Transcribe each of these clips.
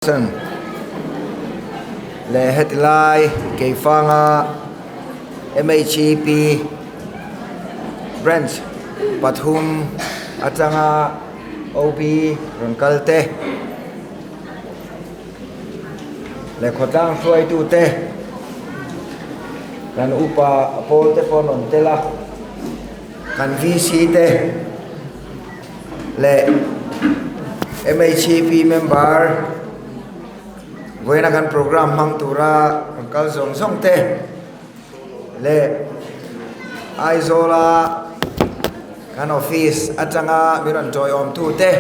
Chairperson leh hetilai Keifanga MHEP branch pathum atanga OB rawn kal te leh khawtlang hruaitu te kan upa pawl te pawh an rawn tel a kan VC te. leh MHEP member vawiina kan program hmang tura rawn kal zawng zawng te leh Aizawla kan office atanga min rawn tawiawm tu te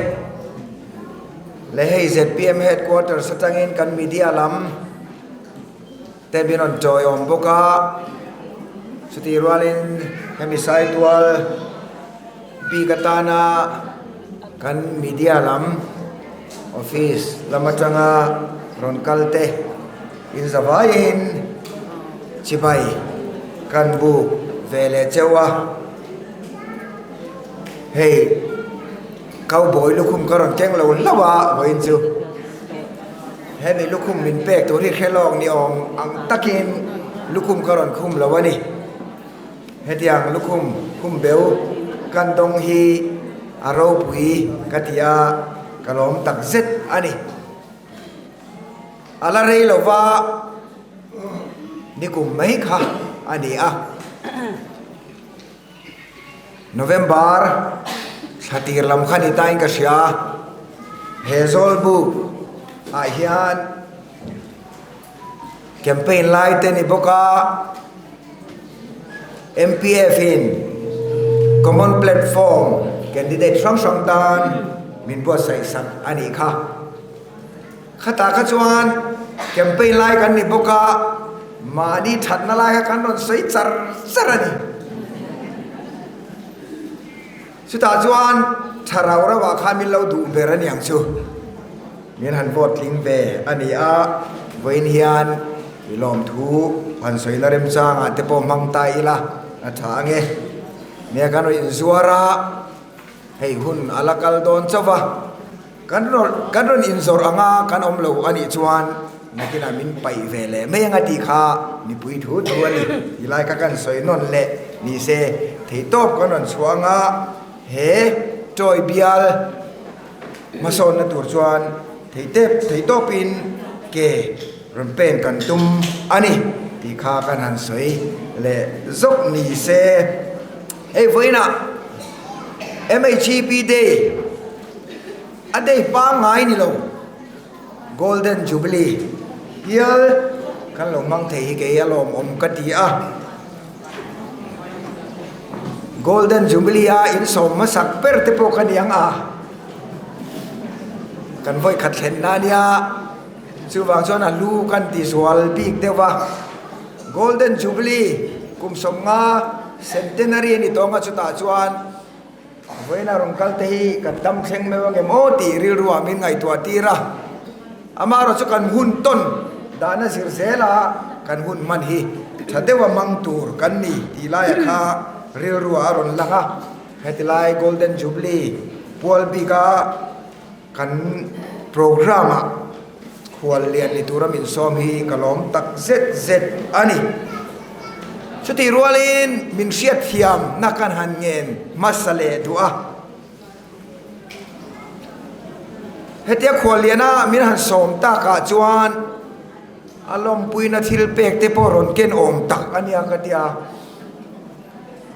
leh hei zpm headquarters atangin kan media lam te min rawn tawiawm bawk a chutih rualin hemi saitual. Bik atana kan media lam office lam atanga rawn kal te in zavaiin chibai kan buk ve leh cheu a, hei cowboy lukhum ka rawn keng lo hlauh a vawiin chu hemi lukhum min pek tur hi hre lawk ni awm ang takin lukhum ka rawn khum lo a ni. Hetiang lukhum khumbeu kan dawng hi a ropui ka ti a, ka lawm tak zet a ni. A la rei lova nikum mai kha a ni a. November thla tir lam kha ni tain ka hria, he Zawlbuk ah hian Campaign lai te ni bawk a, MPF in Common Platform candidate hrang hrang tan min buatsaih sak a nih kha. Khatah kha chuan campaign lai kan ni bawk a, mahni thatna lai kha kan rawn sawi char char a ni. Chutah chuan tha rau rauh ah khan min lo duh ber a niang chu. Min han vote tling ve a ni a, vawiin hian i lawmthu han sawina remchangah te pawh hmang ta ila a tha ange. Nia kan rawn inzuar a, hei hun a la kal dawn chauh va, kan rawn kan rawn inzawrh anga kan awm lo a nih chuan nakinah min paih ve leh mai anga tih kha mipui thu thu a ni. Tilai kha kan sawi nawn leh ni se theihtawp kan rawn chhuah anga he tawi bial Hmasawnna tur chuan theitep theitawpin ke rawn pen kan tum a ni tih kha kan han sawi leh zawk ni se. Hei vawiinah MHEP Day a day pangngai ni lo Golden Jubilee hial kan lo hmang thei hi kei a lawmawm ka ti a. Golden Jubilee a insawm hmasak ber te pawh ka ni ang a, kan vawi khat thlen na nia, chuvang chuan a lu kan ti zual bik deuh va, Golden Jubilee kum 50 centenary a ni tawng a chutah chuan vawiina rawn kal te hi kan dam thleng meuh ang em aw tih rilru ah min ngaihtuah tir a, amaherawh chu kan hun tawn dahna zir zel a kan hun hman hi tha deuha hmang tur kan ni tih laiah kha rilru ah a rawn lang a, heti lai Golden Jubilee pual bika kan programme ah khual lian ni tura min sawm hi ka lawm tak zet zet a ni. Chutih rualin min hriatthiam na kan han ngen hmasa leh duh a. Hetia khualliana min han sawm takah chuan a lawmpuina thil pek te pawh rawn ken awm tak a nia ka ti a.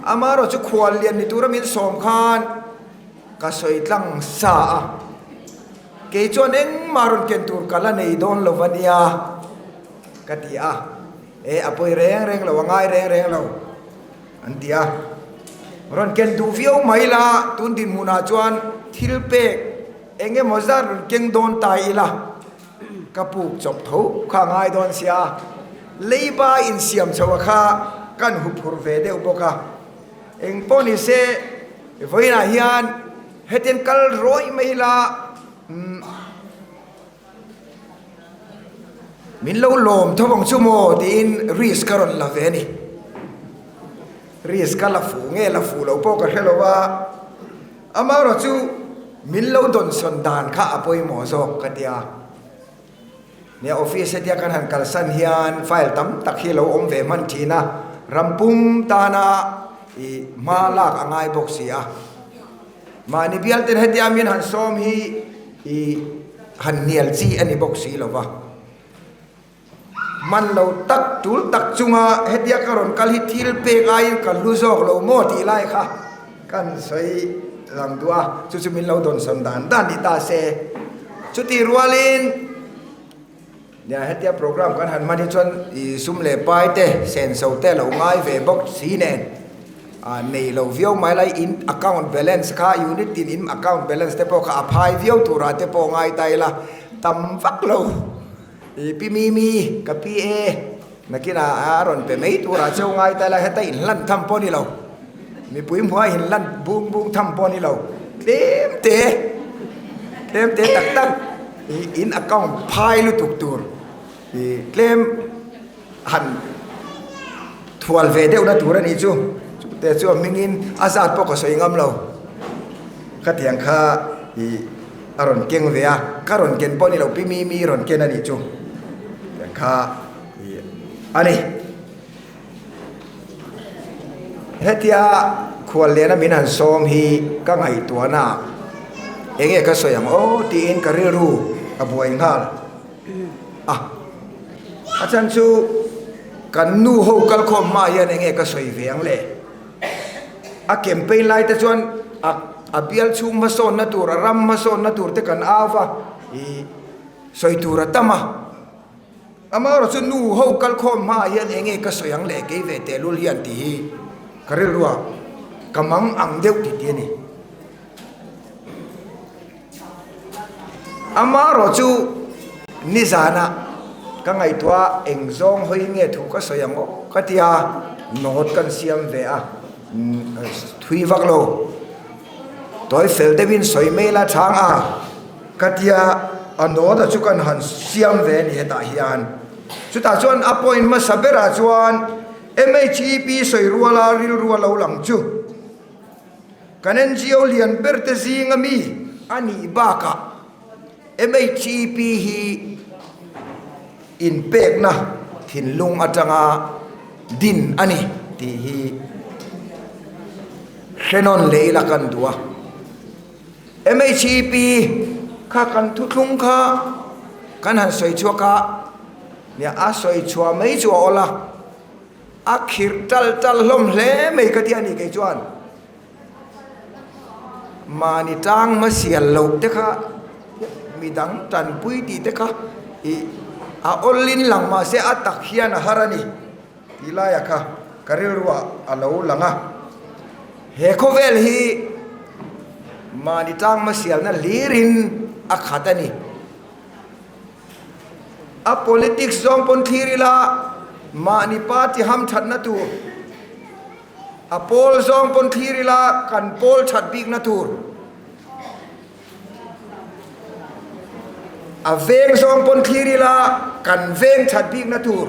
Amaherawhchu chu khuallian ni tura min sawm khan ka sawi tlang sa a. Kei chuan engmah rawn ken tur ka la nei dawn lo va nia ka ti a. E a pawi reng reng lo, a ngai reng reng lo an ti a. Rawn ken duh viau mai la, tun dinhmunah chuan thil pek eng emaw zat rawn keng dawn ta ila ka puk chawp tho kha a ngai dawn sia. Leiba insiam chho a kha kan huphurh ve deuh bawk a. Eng pawh ni se vawiinah hian Hetiang kal rawih mai la umm min lo lawm tho ang chu maw tiin risk ka rawn la ve a ni. Risk ka la fuh nge la fuh loh pawh ka hre lo a, amaherawhchu min lo dawnsawn dan kha a pawimawh zawk ka tia. Nia office hetia kan han kalsan hian file tam tak hi lo awm ve hman thin a, ram pum tana ih hma lak a ngai bawk si a. Mahni bial ten hetia min han sawm hi ih han hnial chi a ni bawk si lo va. Hman lo tak tul tak chunga hetia ka rawn kal hi thil pek aiin ka hlu zawk lo maw tih lai kha kan sawi lang duh a, chu chu min lo dawnsawn dan dan ni ta se. Chutih rualin nia hetia program kan han hman hi chuan ih sum leh pai te senso te a lo ngai ve bawk si nen ah nei lo viau mai lai in account balance kha unit tin in account balance te pawh kha a phai viau turah te pawh ngai ta ila tam vak lo. I pi Mimi, ka pi e, nakinah a rawn pe mai turah cheu ngai ta ila heta inhlan tham pawh a ni lo, mipui hmuha inhlan bung bung tham pawh a ni lo, tlem te, tlem te tak tak i in account phai lutuk tur i tlem han thual ve deuhna tur a nih chu, chute chu a hmingin a zat pawh ka sawi ngam lo, khatiang kha i. A rawn keng ve a, ka rawn ken pawh a ni lo, pi Mimi rawn ken a nih chu tiang kha i a ni. Hetia khual liana min han sawm hi ka ngaihtuahna ah eng nge ka sawi ang aw tiin ka rilru a buai nghal a, a chhan chu kan nu ho kalkhawm hma hian eng nge ka sawi ve ang le. A campaign lai te chuan a a bial chhung hmasawnna tur a ram hmasawnna tur te kan au va ih sawi tur a tam a amaherawh chu nu ho kalkhawm hmaah hian eng nge ka sawi ang leh kei ve tehlul hian tih hi ka rilru ah ka mang ang deuh tih tih a ni. Amaherawh chu nizanah ka ngaihtuah eng zawng hawi nge thu ka sawi ang aw ka ti a, note kan siam ve a, thui vak lo tawi fel deuhin sawi mai la chhang a ka ti a, a note a chu kan han siam ve a ni hetah hian. Chutah chuan a point hmasa berah chuan MHEP sawi ruala rilru a lo lang chu. Kan NGO lian ber te zinga mi a nih bakah MHEP hi inpekna thinlung atanga din a ni tih hi hrenawn leh ila kan duh a. MHEP kha kan thuthlung kha kan han sawi chhuak a, nia a sawi chhuah mai chu a awl a. A khirh tal tal hlawm hle mai ka ti a ni kei chuan mahni tang hmasial loh te kha midang tanpui tih te kha ih a awlin lang mahse a tak hian a har a ni tih laia kha ka rilruah a lo lang a he khawvel hi mahni tang hmasialna hlirin a khat a ni. A politics zawng pawn thlir ila mahni party ham thatna tur, a pawl zawng pawn thlir ila kan pawl that bikna tur, a veng zawng pawn thlir ila kan veng that bikna tur.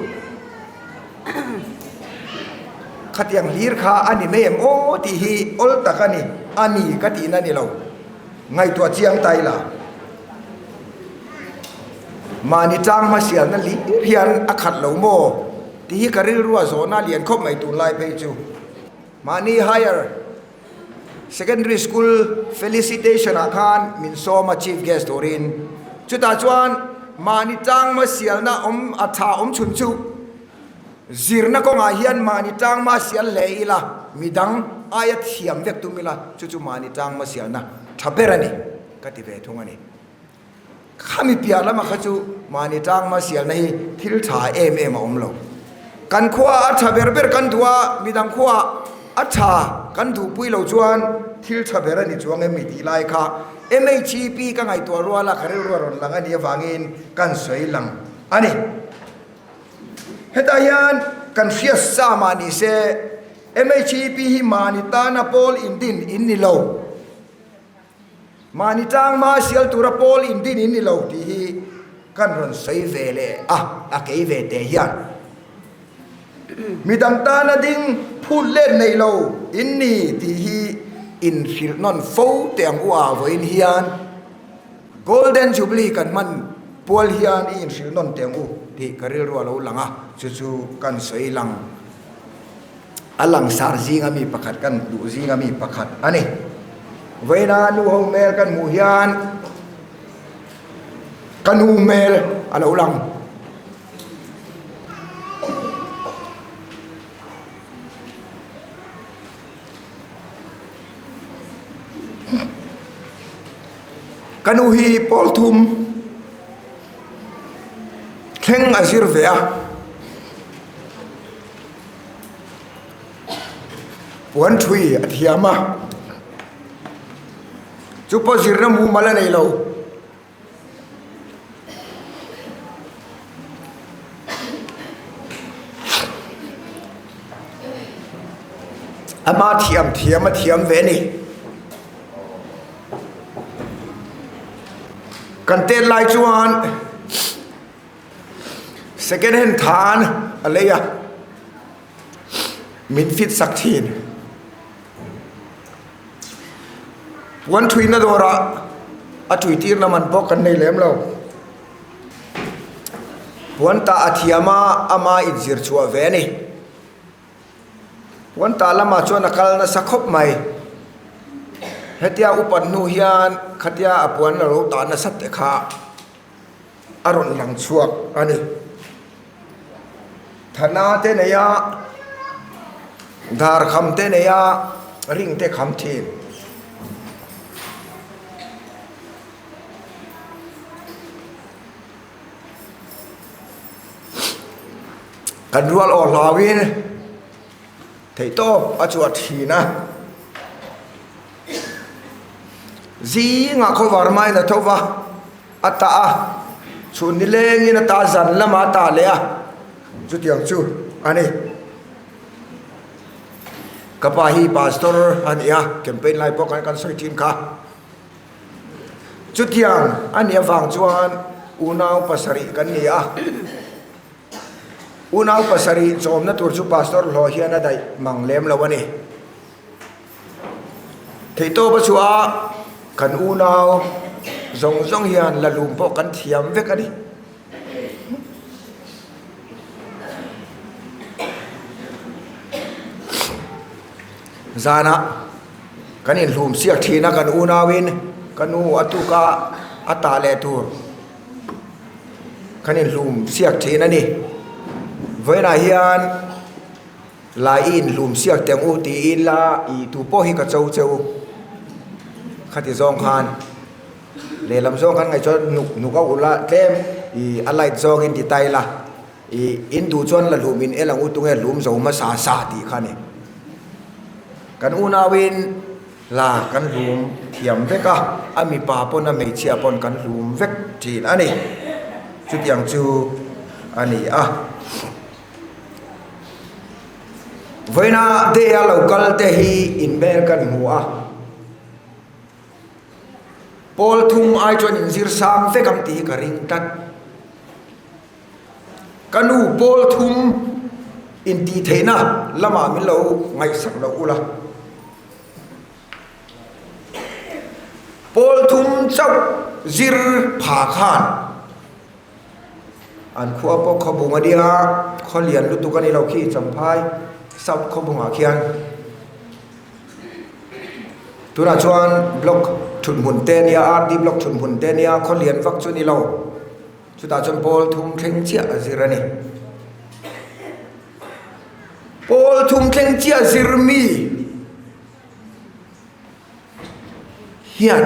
Khatiang hlir kha a ni mai em aw tih hi awl tak a ni, a ni ka tihna ni lo. Ngaihtuah chiang ta ila, mahni tlang hmasialna lir hian a khat lo maw tih hi ka rilru a zawhna lian khawp mai tunlai phei chu. Mahni Higher Secondary School Felicitation ah khan min sawm a Chief Guest turin. Chutah chuan mahni tlang hmasialna awm a tha awm chhun chu Zirna kawngah hian mahni tang ma sial hle ila, midang aia thiam vek tum ila, chu chu mahni tang ma sialna tha ber a ni, ka ti ve thung a ni. Khami piah lama kha chu mahni tang ma sialna hi thil tha em em a awm lo. Kan khua a tha ber ber kan duh a, midang khua a tha kan duhpui lo chuan thil tha ber a ni chuang em mi tih lai kha MHEP ka ngaihtuah ruala ka rilru a rawn lang a nih avangin kan sawi lang a ni. Hetah hian kan hriat sa mah ni se, MHEP hi mahni tana pawl indin in ni lo, mahni tang hma sial tura pawl indin in ni lo tih hi kan rawn sawi ve leh a, a kei ve teh hian. Midang tana ding phut let nei lo in ni tih hi inhrilh nawn fo teh ang u a vawiin hian Golden Jubilee kan hman. Pual hian i inhrilh nawn teh ang u tih ka rilru a lo lang a, chu chu kan sawi lang. A langsar zinga mi pakhat kan duh zinga mi pakhat a ni. Vawiina nu ho hmel kan hmuh hian ka nu hmel a lo lang. Ka nu hi pawl thum thleng a zir ve a, puan thui a thiam a, chu pawh zirna mumal a nei lo. Ama thiam thiam a thiam ve a ni. Kan tet lai chuan second hand than a lei a, min fit sak thin. Puan thuina dawrah a tui tirna man pawh kan nei lem lo. Puan tah a thiam a, ama inzir chhuah ve a ni. Puan tah lamah chuan a kal nasa khawp mai. Hetia upat hnu hian khatia a puan a lo tah nasat te kha a rawn lang chhuak a ni. Thana te nei a, dar kham te nei a, ring te kham thin. Kan rual aw hlauin theihtawp a chhuah thin a. Zingah khawvar hmain a tho va. A tah a, chhun nilengin a tah zan lamah a tah leh a, chutiang chu a ni. Ka pa hi pastor a ni a, campaign lai pawh khan kan sawi thin kha. Chutiang a nih avang chuan unau pasarih kan ni a, unau pasarih chawmna tur chu pastor hlawh hian a daih mang lem lo a ni. Theihtawp a chhuah a, kan unau zawng zawng hian la lum pawh kan thiam vek a ni. Zanah kan inhlum siak thin a kan unauin ka nu a tuk a a tah leh tur kan inhlum siak thin a ni. Vawiinah hian. Lai i inhlum siak teh ang u tiin la i tu pawh hi ka cho che u. Khati zawng khan lehlam zawng khan ngaih chuan nuk nuk a ulh a tlem i a light zawngin ti ta ila i in duh chuan la hlum in el ang u tunge hlum zo hmasa sa tih kha a ni. Kan unauin la kan hlum thiam vek a, a mipa pawn a hmeichhia pawn kan hlum vek thin a ni. Chutiang chu a ni a. Vawiina day a lo kal te hi inhmel kan hmu a, pawl thum ai chuan inzir sang vek ang tih hi ka ring tlat. Ka nu pawl thum intih theihna lamah min lo ngaihsak loh ula. Pawl thum chauh zir pha khan. An khua pawh khawbung a nia, khaw lian lutuk a ni lo khi Champhai South khawbungah khian. Tunah chuan block thut hmun te a nia, RD block thut hmun te a nia, khaw lian vak chu a ni lo. Chutah chuan pawl thum thleng chiah a zir a ni. Pawl thum thleng chiah zir mi. Hian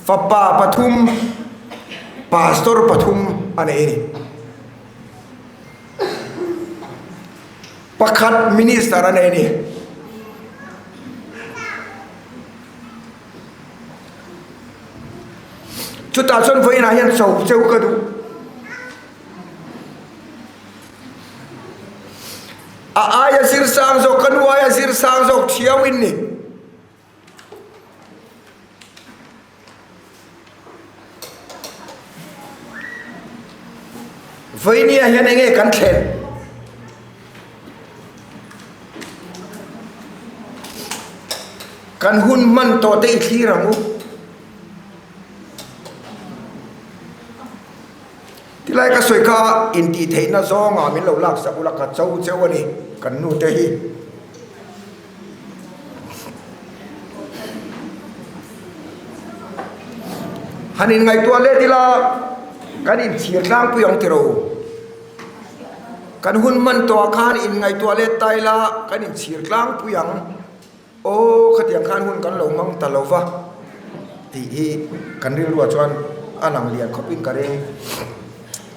fapa pathum, pastor pathum a nei a ni. Pakhat minister a nei a ni. Chutah chuan vawiinah hian cho cheu ka duh. A aia zir sang zawk, ka nu aia zir sang zawk thiau in ni. Vawinia hian enge kan thlen? Kan hun hman tawh te i thlir ang u. Tilai ka sawi kha intihtheihna zawngah min lo laksak ula ka cho cheu a ni kan nu te hi. Han inngaihtuah let ila kan inchhir tlangpui ang tiro. Kan hun hman tawhah khan inngaihtuah let ta ila kan inchhir tlangpui ang. Aw khatiang khan hun kan lo hmang ta lo va tih hi kan rilruah chuan a lang lian khawpin ka ring.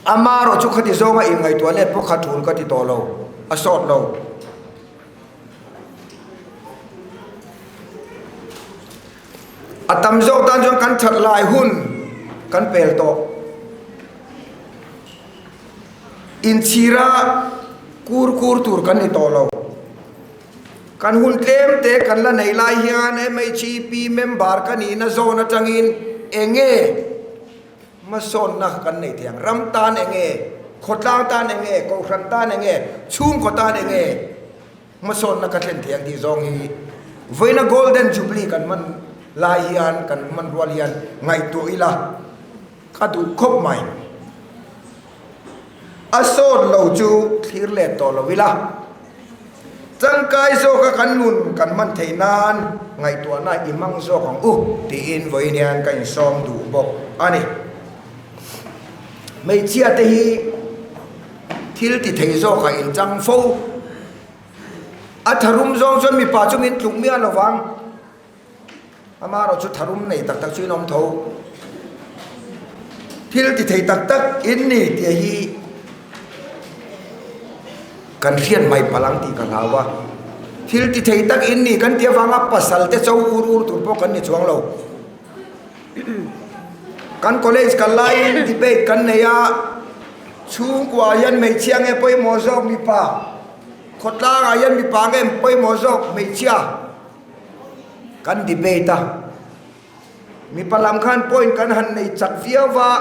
Amaherawh chu khati zawnga inngaihtuah let pawh kha tul ka ti tawh lo, a sawt lo. A tam zawk tan chuan kan that lai hun kan pel tawh. Inchhira kur kur tur kan ni tawh lo. Kan hun tlem te kan la nei lai hian MHEP member ka nihna zawn atangin enge hmasawnna kan nei thei ang? Ram tan enge? Khawtlang tan enge? Kohhran tan enge? Chhungkaw tan enge hmasawnna ka thlen thei ang tih zawng hi vawiina Golden Jubilee kan hman lai hian kan hman rual hian ngaihtuah ila ka duh khawp mai. A sawt lo chu thlir let tawh lo ila. Tangkai zawka kan nun kan hman theih nan ngaihtuahna i hmang zawk ang u tiin vawiin hian ka insawm duh bawk a ni. Hmeichhia te hi thil ti thei zawkah inchang fo. A tharum zawng chuan mipa chu min tluk miah lo vang. Amaherawh chu tharum nei tak tak chu in awm tho. Thil ti thei tak tak in ni tih hi kan hriat mai palh ang tih ka hlau a. Thil ti thei tak in ni kan tih avanga pasal te cho ur ur tur pawh kan ni chuang lo. Kan college kal laiin debate kan nei a, chhungkua hian hmeichhia nge pawimawh zawk mipa, khawtlangah hian mipa nge pawimawh zawk hmeichhia. Kan debate a, mipa lam khan point kan han nei chak viau va,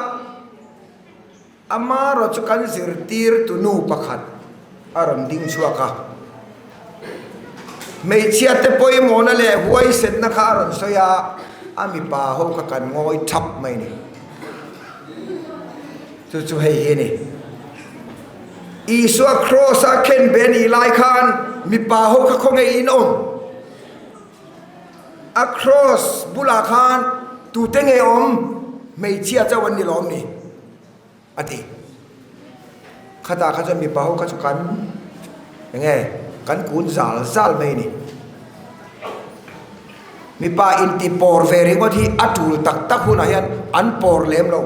amaherawh chu kan zirtir tu nu pakhat a rawn ding chhuak a, hmeichhia te pawimawhna leh huaisenna kha a rawn sawi a, a mipa ho kha kan ngawi thap mai a ni. Chu chu hei hi a ni. Isua kraws a khen ve nih lai khan mipa ho kha khawnge in awm? A kraws bulah khan tute nge awm? Hmeichhia chauh an ni lawm ni? A ti. Khatah kha chuan mipa ho kha chu kan enge kan kun zal zal mai a ni. Mipa inti pawr ve ringawt hi a tul tak tak hunah hian an pawr lem lo.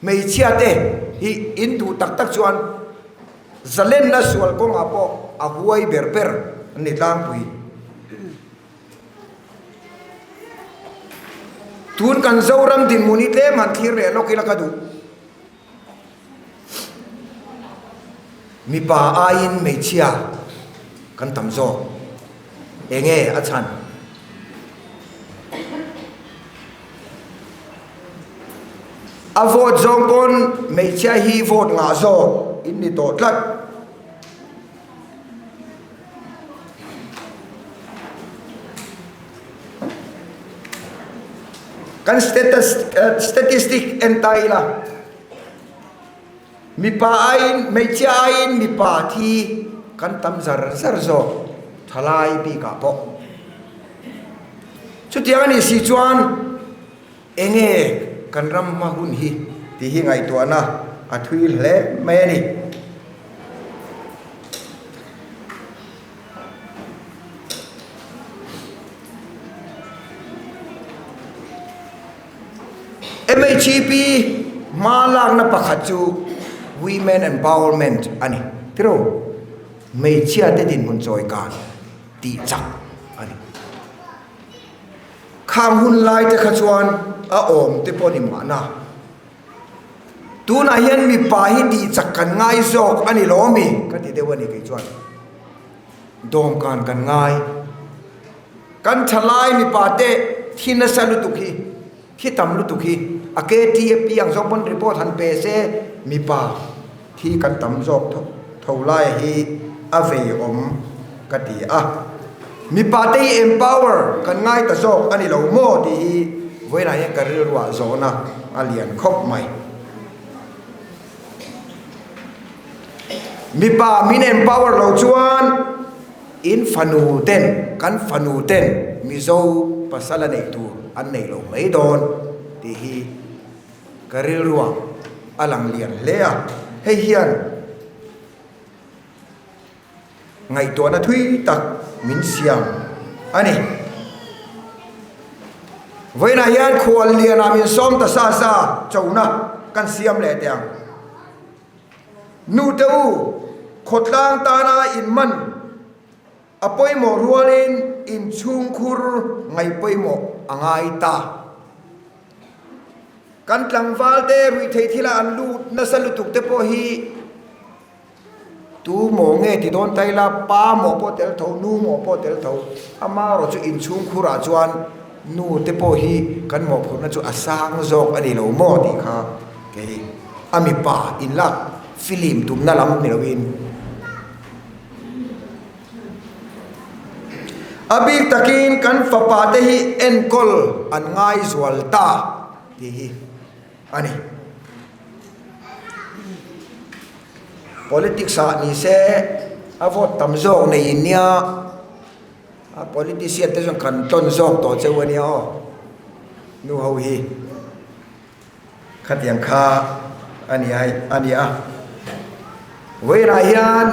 Hmeichhia te hi in duh tak tak chuan zalenna sual kawngah pawh a huai ber ber an ni tlangpui. Tun kan Zoram dinhmun hi tlem han thlir leh lawk ila ka duh. Mipa aiin hmeichhia kan tam zawk. Enge a chhan? A vote zawng pawn hmeichhia hi vote ngah zawk in ni tawh tlat. Kan status statistic en ta ila mipa aiin hmeichhia aiin mipa thi kan tam zar zar zawk thalai bikah pawh. Chutiang a nih si chuan enge kan ram hma hun hi tih hi ngaihtuahna a thui hle mai a ni. MHEP hma lakna pakhat chu Women Empowerment a ni. Tiraw? Hmeichhia te dinhmun chawi kan tih chak a ni. Khang hun lai te kha chuan a awm te pawh ni mahna. Tunah hian mipa hi tih chak kan ngai zawk a ni lo ami? Ka ti deuh a ni kei chuan. Dawmkan kan ngai. Kan thalai mipa te thi nasa lutuk hi, thi tam lutuk hi a KTAP ang zawng pawn report han pe se mipa thi kan tam zawk tho lai hi a vei awm ka ti a. Mipa te hi empower kan ngai ta zawk a ni lo maw tih hi vawiinah hian ka rilruah zawhna a lian khawp mai. Mipa min empower lo chuan in fanu ten, kan fanu ten Mizo pasal a neih tur an nei lo mai dawn tih hi ka rilruah a lang lian hle a. Hei hian Ngaihtuahna thui tak min siam a ni. Vawiinah hian khual lianah min sawm ta sa sa chona kan siam leh teh ang. Nute u, khawtlang tana inman a pawimawh rualin inchhungkhur ngaihpawimawh a ngai ta. Kan tlangvalte ruihtheih thila an lut nasa lutuk te pawh hi Tu maw nge ti dawn ta ila, pa maw pawh tel tho, nu maw pawh tel tho, ama erawh chu inchhung khurah chuan nu te pawh hi kan mawhphurhna chu a sang zawk a ni lo maw tih kha kei a mipa inlak film tumna lam ni loin a bik takin kan fapa te hi enkawl an ngai zual ta tih hi a ni. Politics ah ni se a vote tam zawk nei in nia a politician te chuan kan tawn zawk tawh cheu a nia aw nu ho hi khatiang kha a ni ai a ni a vawiinah hian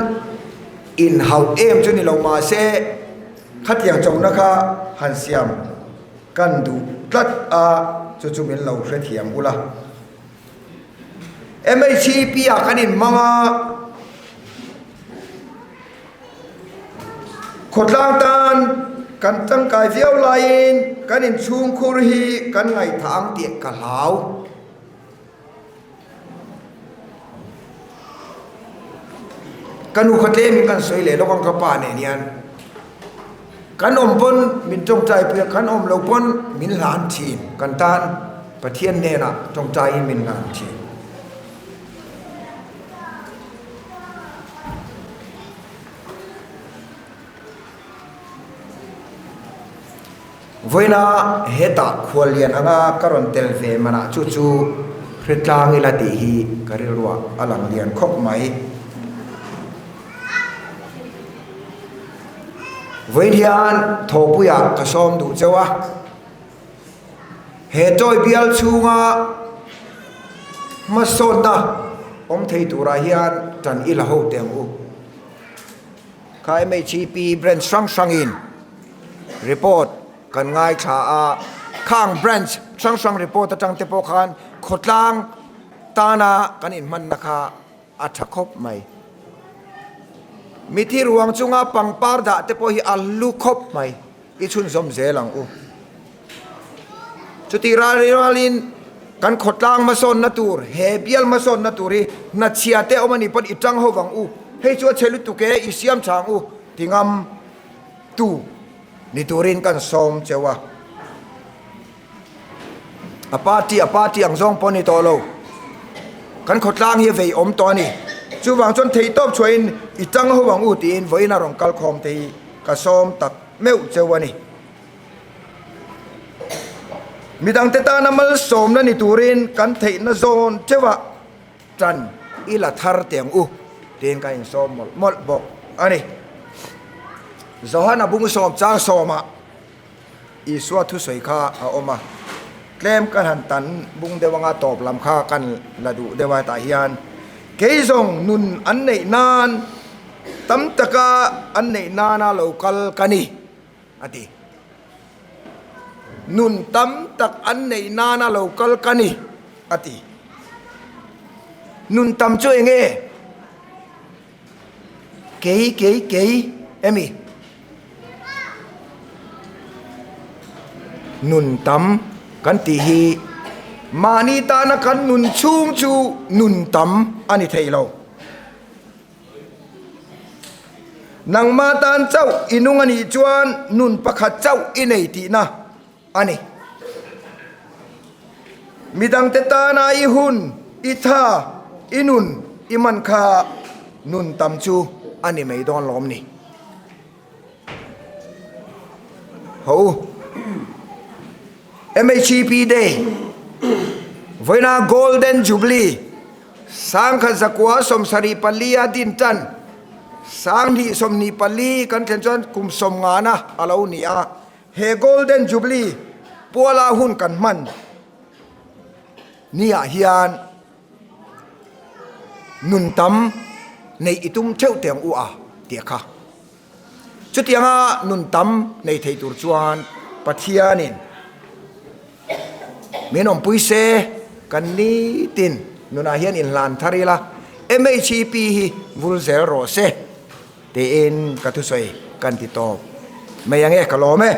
inhauh em chu ni lo mahse khatiang chona kha han siam kan duh tlat a chu chu min lo hrethiam ula. MHEP ah kan inhmang a, khawtlang tan kan tangkai viau laiin kan inchhungkhur hi kan ngaihthah ang tih ka hlau. Ka nu kha tlemin kan sawi leh lawk ang ka pa nen hian kan awm pawn min tawngtai pui a, kan awm lo pawn min hlan thin kan tan Pathian hnenah tawngtaiin min hlan thin. Vawiina hetah khuallian anga ka rawn tel ve manah chu chu hritlang ila tih hi ka rilruah a lang lian khawp mai. Vawiin hian thawhpuiah ka sawm duh chauh a, he chawi bial chhunga hmasawnna awm thei turah hian tan ila ho teh ang u. Kha MHEP branch hrang hrangin report kan ngaithla a, khang branch hrang hrang report atang te pawh khan khawtlang tana kan inhmanna kha a tha khawp mai. Mithi ruang chunga pangpar dah te pawh hi a hlu khawp mai, i chhunzawm zel ang u. Chutih ral ralin kan khawtlang hmasawnna tur, he bial hmasawnna tur hi hnachhia te awm a nih pawn i tang ho vang u, hei chu a chhe lutuk e, i siam tha ang u ti ngam tu ni turin kan sawm cheu a. A party a party ang zawng pawh a ni tawh lo, kan khawtlang hi a vei awm tawh a ni. Chuvang chuan theihtawp chhuahin i tang ho vang u tiin vawiin a rawn kal khawm te hi ka sawm tak meuh cheu a ni. Midangte tana malsawmna ni turin kan theihna zawn teuhah tan i la thar teh ang u tiin ka insawm mawlh mawlh bawk a ni. Johana bung sawm chang sawmah Isua thusawi kha a awm a, tlem kan han tan bung deuh anga tawp lam kha kan la duh deuh a, tah hian kei zawng nun an neih nan tam taka an neih nana lo kal ka ni. a ti. Nun tam tak an neih nana lo kal ka ni, a ti. Nun tam chu eng nge? Kei, kei, kei emi? Nun tam kan tih hi mahni tana kan nun chhung chu nun tam a ni thei lo. Nangmah tan chauh i nung a nih chuan nun pakhat chauh i nei tihna a ni. Midangte tana i hun, i tha, i nun, i man kha nun tam chu a ni mai dawn lawm ni. Ho u. MHEP Day, vawiina Golden Jubilee. 1974 a din tan 2024 kan thlen chuan kum sawmngana a lo ni a. He Golden Jubilee puala hun kan hman niah hian nun tam neih i tum theuh teh ang u a tih a kha. Chutianga nun tam nei thei tur chuan Pathianin min awmpui se kan nitin nunah hian inhlan thar ila MHEP hi vul zel rawh se tiin ka thusawi kan ti tawp mai ang e, ka lawm e.